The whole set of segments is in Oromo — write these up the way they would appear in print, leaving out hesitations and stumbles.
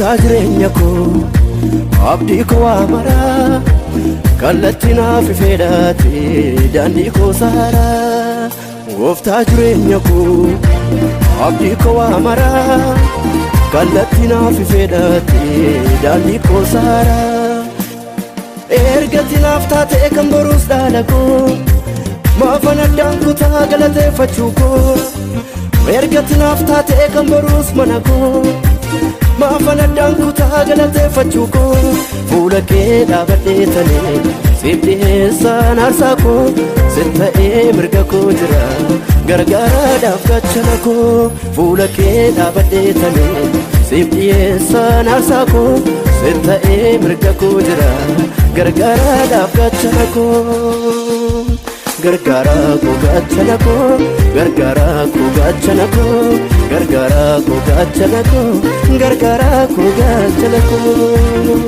Gooftaa jireenya koo abdii koo waa maraa kallattii naaf ifeedhaati daandii koo saaraa. Gooftaa jireenya koo abdii koo waa maraa kallattii naaf ifeedhaati daandii koo saaraa. Ergati naaf taatee kan boruus dhaala koo maafan addaan kutaa galateeffachuu koo. Ergati naaf taatee kan boruus mana koo maafan addaan kutaa galateeffachuu koo. Fuula kee dhaabadhee talee siif dhiyeessaan aarsaa koo sitti ta'ee mirga koo jira gargaaraadhaaf gaachana koo. Fuula kee dhaabadhee talee siif dhiyeessaan aarsaa koo sitti ta'ee mirga koo jira gargaaraadhaaf gaachana koo. Gargaara koo gaachana koo, gargaara koo gaachana koo, gargaara koo gaachana koo, gargaara koo gaachana koo.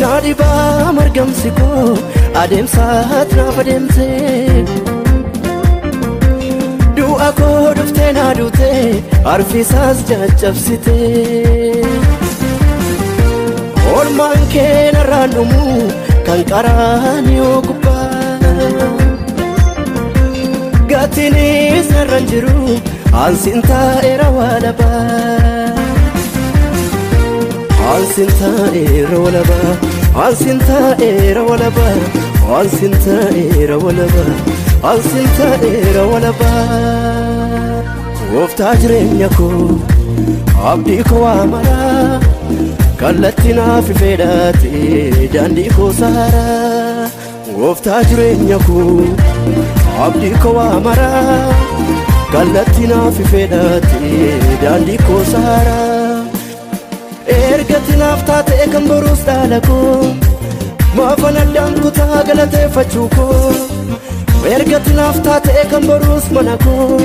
Naadhibaa margamsi koo adeemsaat naaf adeemsee du'a koo dhuftee naa duutee harfisaas caccabsitee oolmaan kee narraan dhumu kan qaraanioo gubbaa gatiinis narraan jiru ansiin taa'eera walabaa. Ansiin taa'eera walabaa, ansiin taa'eera walabaa, ansiin taa'eera walabaa, ansiin taa'eera walabaa. Gooftaa jireenya koo abdii koo waa maraa kallattii naaf ifeedhaati daandii koo saaraa. Gooftaa jireenya koo abdii koo waa maraa kallattii naaf ifeedhaati daandii koo saaraa. Ergati naaf taatee kan boruus dhaala koo maafan addaan kutaa galateeffachuu koo. Ergati naaf taatee kan boruus mana koo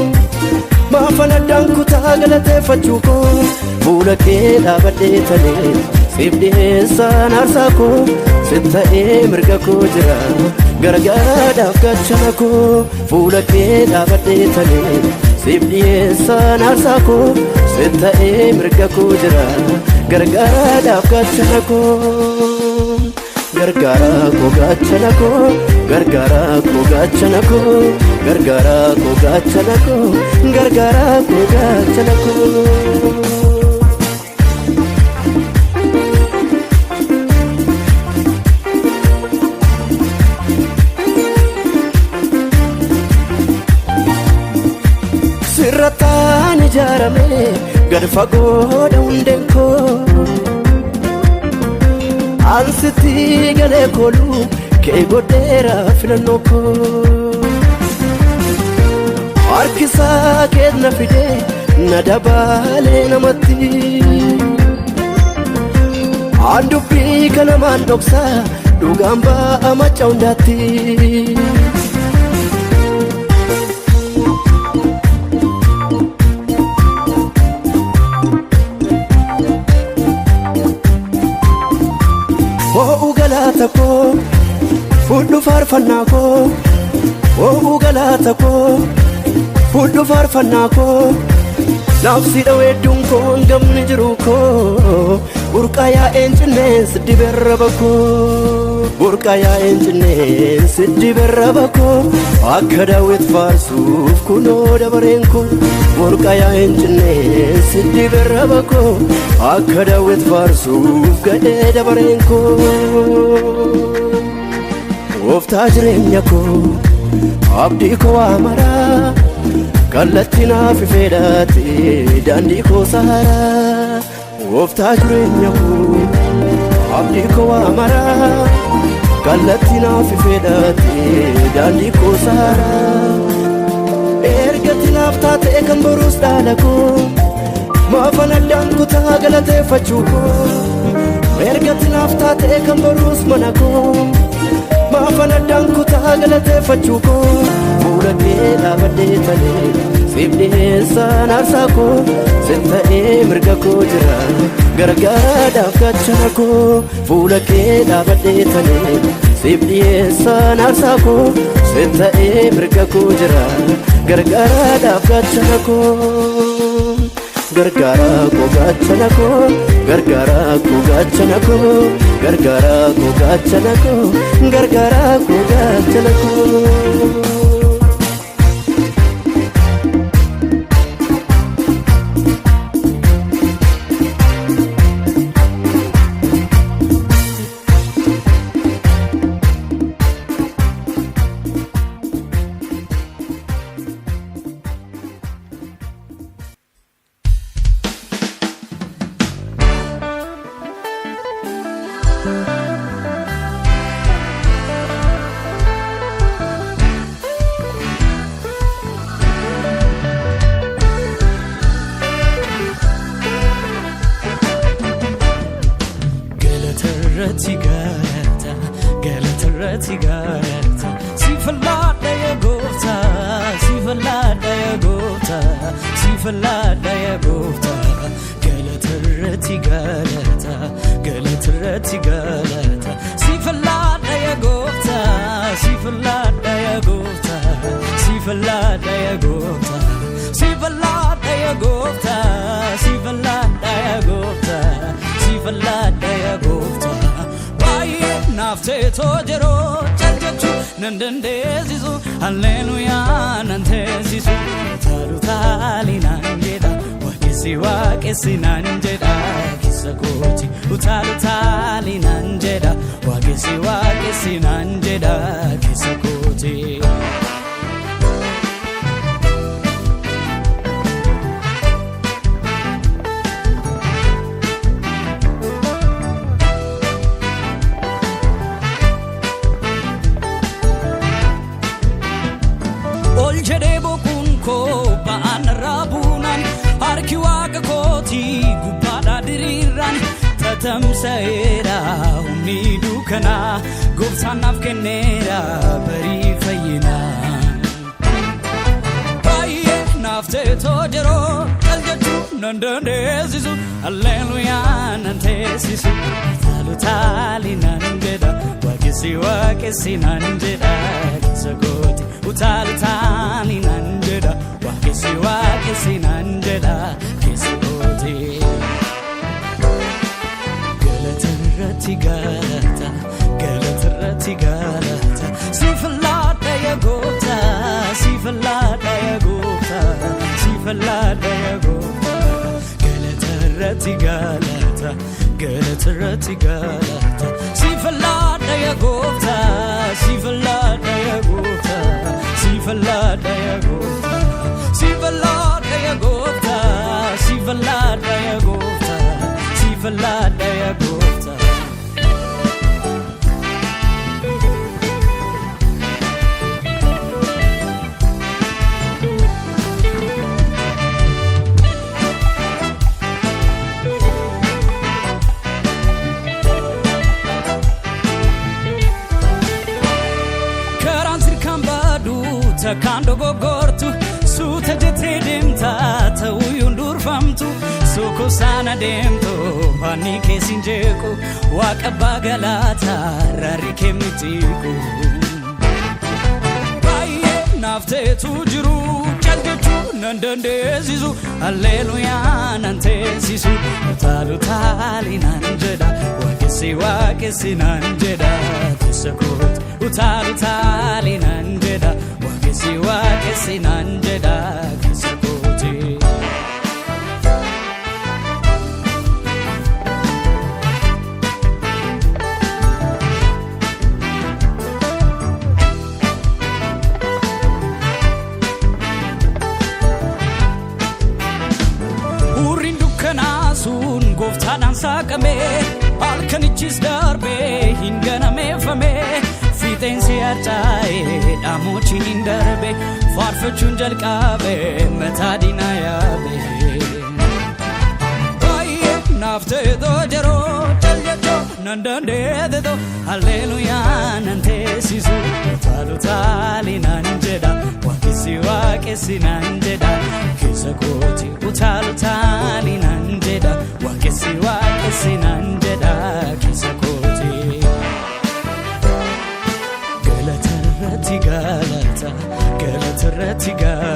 maafan addaan kutaa galateeffachuu koo. Fuula kee dhaabadhee talee siif dhiyeessaan aarsaa koo sitti ta'ee mirga koo jira gargaaraadhaaf gaachana koo. Fuula kee dhaabadhee talee siif dhiyeessaan aarsaa koo sitti ta'ee mirga koo jira gargaaraadhaaf gaachana koo. Gargaara koo gaachana koo, gargaara koo gaachana koo, gargaara koo gaachana koo, gargaara koo gaachana koo. Sirrataan ijaarame gad fagoodha hundeen koo ansitti galee kooluu kee godheera filannoo koo. Harkisaa keet na fidee na dabaalee namatti aan dubbii kana maan dhoksaa dhugaan ba'a macca hundaatti. Ho'u galaata koo fudhu faarfannaa koo, ho'u galaata koo fudhu faarfannaa koo. Naafsi dhaweedduun koo hangamni jiru koo burqaa yaa'een cinneen siddi berraba koo, burqaa yaa'een cinneen siddi berraba koo. Akka daawwit faarsuuf kunoo dabareen koo burqaa yaa'een cinneen siddi berraba koo akka daawwit faarsuuf gadhee dabareen koo. Gooftaa jireenya koo abdii koo waa maraa kallattii naaf ifeedhaati daandii koo saaraa. Gooftaa jireenya koo abdii koo waa maraa kallattii naaf ifeedhaati daandii koo saaraa. Ergati naaf taatee kan boruus dhaala koo maafan addaan kutaa galateeffachuu koo. Ergati naaf taatee kan boruus mana koo Maafan addaan kutaa galateeffachuu koo fuula kee dhaabadhee talee siif dhiheessaan aarsaa koo sin ta'ee mirga koo jira gargaaraadhaaf gaachana koo fuula kee dhaabadhee talee siif dhiheessaan aarsaa koo sin ta'ee mirga koo jira gargaaraadhaaf gaachana koo. Gargaara koo gaachana koo, gargaara koo gaachana koo, gargaara koo gaachana koo, gargaara koo gaachana koo. Galata irratti galata, galata irratti galata, siif laadha yaa gooftaa, siif laadha yaa gooftaa, siif laadha yaa gooftaa. Galata irratti galata, galata irratti galata, siif laadha yaa gooftaa, siif laadha yaa gooftaa, siif laadha yaa gooftaa, siif laadha yaa gooftaa, siif laadha yaa gooftaa, siif laadha yaa gooftaa. Baay'ee naaf ta'eetoo yeroo cal jechuu nan dandeessisu, halleluuyaa nan teessisu, utaalu taali naan jedha, waaqessi waaqessi naan jedha keessa kooti, utaalu taali naan jedha, waaqessi waaqessi naan jedha keessa kooti. Ol jedhee boquun koo ba'aan irraa buunaan, harki waaqa kootii gubbaadhaa diriirraan tatamsa'eera, humni dukkanaa gooftaan naaf kenneera barii fayyinaa. Baay'ee naaf ta'eetoo yeroo cal jechuu nan dandeessisu, halleluuyaa nan teessisu, utaalu taali nan jedha, waaqessi waaqessi nan jedha keessa kooti, utaalu taali nan jedha, waaqessi waaqessi nan jedha keessa kooti. Galata irratti galata, galata irratti galata, siif laadha yaa gooftaa, siif laadha yaa gooftaa, siif laadha yaa gooftaa. Galata irratti galata, galata irratti galata, siif laadha yaa gooftaa, siif laadha yaa gooftaa, siif laadha yaa gooftaa, siif laadha yaa gooftaa, siif laadha yaa gooftaa, siif laadha yaa gooftaa. Karaan sirkaan baadu takkaan dogoggortu, suuta jettee deemta ta'uyyuun durfamtu, sokosaan adeemtu faanni keessin jeequ, waaqa abbaa galaataa raarri kee mitiiqu. Baay'ee naaf ta'etu jiru cal jechuu nan dandeessisu, halleluuyaa nan teessisu, utaalu taali nan jedha, waaqessi waaqessi nan jedha keessa kooti, utaalu taali nan jedha, waaqessi waaqessi nan jedha keessa kooti. Hurriin dukkanaa sun gooftaadhaan saaqame, halkanichis darbee hin ganameeffame, fiixeensi harcaa'ee dhaamochi hin darbe, faarfachuun jalqabe mataa diinaa yaabe. Baay'ee naaf ta'eetoo yeroo cal jechuu nan Nan dandeeteto halleluyaa nan teessisu utaalu taali nan jedha waaqessi waaqessi nan jedha keessa kooti utaalu taali nan jedha waaqessi waaqessi nan jedha keessa kooti. Galata irratti galata, galata irratti galata.